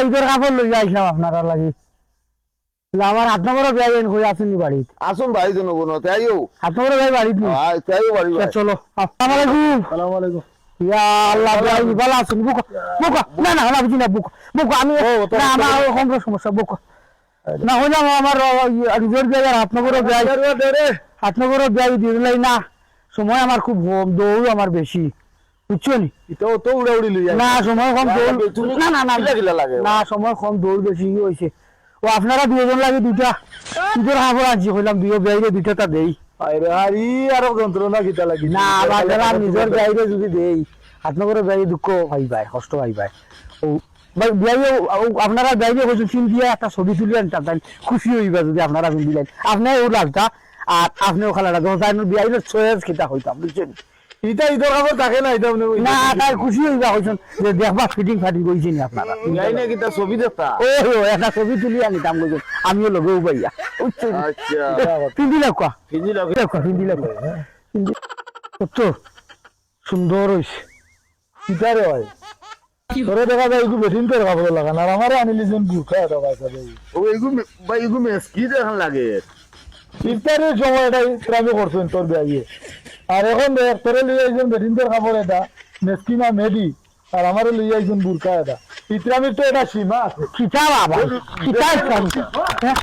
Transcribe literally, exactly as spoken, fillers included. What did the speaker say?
ইদর কাপড় লইয়া আইছলাম আপনারার লাগি। লা, আমার হাত নম্বরর বিয়াই অইন কই আছইন নি বাড়িত? আছইন ভাই, জনগণ, তাইও। হাত নম্বরর বিয়াই বাড়িত নি? আয়, তাইও বাড়ি ভাই। চলো। আসসালামু আলাইকুম। আসসালামু আলাইকুম। ইয়া আল্লাহ, বিয়াই ভালা আছইন নি? বউক্কা, বউক্কা। না, না, না, বুঝি না, বউক্কা। বউক্কা, আমি, ও, তো না, আমার তো ওই কমর সমস্যা, বউক্কা। আচ্ছা। না, কইলাম আমার, ও, ইয়া, নিজর বিয়াই আর হাত নম্বরর বিয়াই। আরে, আরে, আরে। হাত নম্বরর বিয়াই দিলাই না। সময় আমার খুব কম, দৌড় আমার বেশি। বুঝছো নি? ইটা অত উড়াউড়ি লইয়া না, আইছো। সময় কম, না, দৌড়। তুমি না, না, না, কিলা কিলা লাগে? না, সময় কম, দৌড় বেশি অইছে। ও, আপনারা দুইজন লাগি দুইটা ইদর কাপড় আনছি, কইলাম দুইও বিয়াইরে দুইটা তা দেই। আরে, আর ই আরো যন্ত্রণা কিতা লাগি? না, আবার যারা নিজর বিয়াইরে যদি দেই, হাত নম্বরর বিয়াইরে দুঃখ পাইবায়, কষ্ট পাইবায়। ও, ভাই, বিয়াইরে, ও, আপনারা বিয়াইরে কইছইন, ফিন্দিয়া একটা ছবি তুলিয়া আনতাম, তাইন খুশি অইবা যদি আপনারা ফিন্দিলাইন। আপনে ও লালটা, আর আপনে ও কালাটা, যখন তাইন বিয়াইরে choice কিতা কইতাম, বুঝছইন? ইটা ইদর কাপড় থাকে না, ইটা আপনে না, তাই খুশি অইবা কইছইন যে দেখবা fitting ফাটিং অইছে নি আপনারা। বিয়াই না কিতা ছবি দেখতা? ও, ও, একটা ছবি তুলিয়া আনিতাম কইছইন, আমিও লগে উবাইয়া, বুঝছইন? আচ্ছা। ফিন্দিলাউক্কা। ফিন্দিলাউক্কা, ফিন্দিলাউক্কা। ফিন্দি-, কত সুন্দর অইছে। কিতা রে ভাই? তোরে দেখা যায় এগু বেটিন্তর কাপড় লাগান, আর আমারে আনিলি যেন বুরকা এটা ভাই সাহেব। ও, এগু মে-, ভাই, এগু মেসকি দেখান লাগে। ইফতারির সময় এটা ইকরামি করছইন তোর বিয়াইয়ে। আর এখন দেখ, তোরে লইয়া আইছইন বেটিন্তর কাপড় এটা, মেসকি না মেডি, আর আমারে লইয়া আইছইন বুরকা এটা। ইকরামির তো এটা সীমা আছে। কিতা বাবা? কিতা ইকরামি? হ্যাঁ?